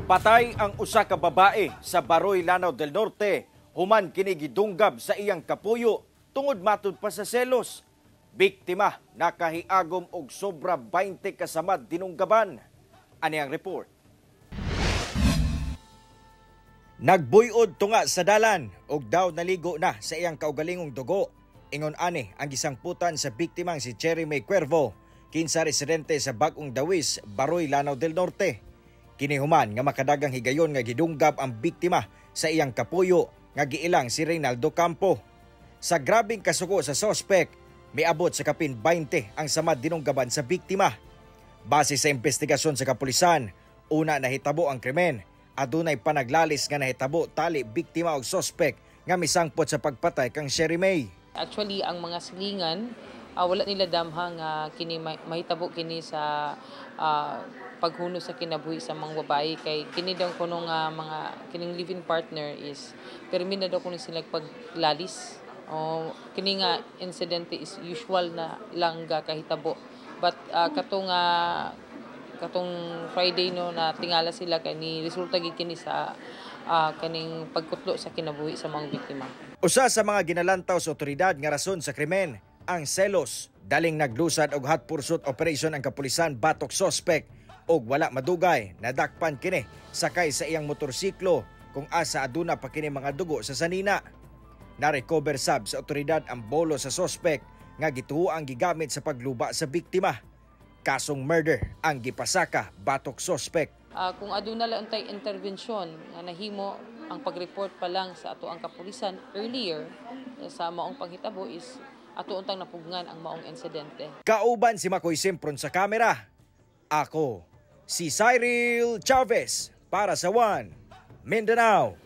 Patay ang usa ka babae sa Baroy, Lanao del Norte human kini gidunggab sa iyang kapuyo tungod matud pa sa selos. Biktima nakahiagom og sobra 20 ka samad dinunggaban. Ani ang report. Nagbuyod tunga sa dalan og daw naligo na sa iyang kaugalingong dugo. Ingon ani ang gisangputan sa biktimang si Cherry May Cuervo, kinsa residente sa Bagong Dawis, Baroy, Lanao del Norte. Kini human nga makadagang higayon nga gidunggab ang biktima sa iyang kapuyo nga giilang si Reynaldo Campo. Sa grabeng kasuko sa sospek, miabot sa kapin 20 ang samad dinunggaban sa biktima. Base sa investigasyon sa kapulisan, una nahitabo ang krimen, adunay panaglalis nga nahitabo tali biktima og sospek nga misangpot sa pagpatay kang Sherry May. Actually, ang mga silingan, wala nila damha nga kini mahitabo kini sa paghunos sa kinabuhi sa mga babae, kay kini daw kuno nga mga kining live-in partner is permi na daw kuno sila paglalis o kini nga incident is usual na lang ga kahitabo, but kato nga katong Friday, no, na tingala sila kay ni resulta gid kini sa kaning pagkutlo sa kinabuhi sa mga biktima. Usa sa mga ginalantaw sa otoridad nga rason sa krimen, ang selos. Daling naglusad og hot pursuit operation ang kapulisan batok sospek og wala madugay nadakpan kini sakay sa iyang motorsiklo kung asa aduna pa kini mga dugo sa sanina. Na-recover sab sa otoridad ang bolo sa sospek nga gituoang gigamit sa pagluba sa biktima. Kasong murder ang gipasaka batok sospek. Kung aduna lang tay intervention nga nahimo ang pag-report pa lang sa ato ang kapulisan earlier sa maong panghitabo is ato untang napugngan ang maong insidente. Kauban si Makoy Sempron sa kamera. Ako, si Cyril Chavez para sa One Mindanao.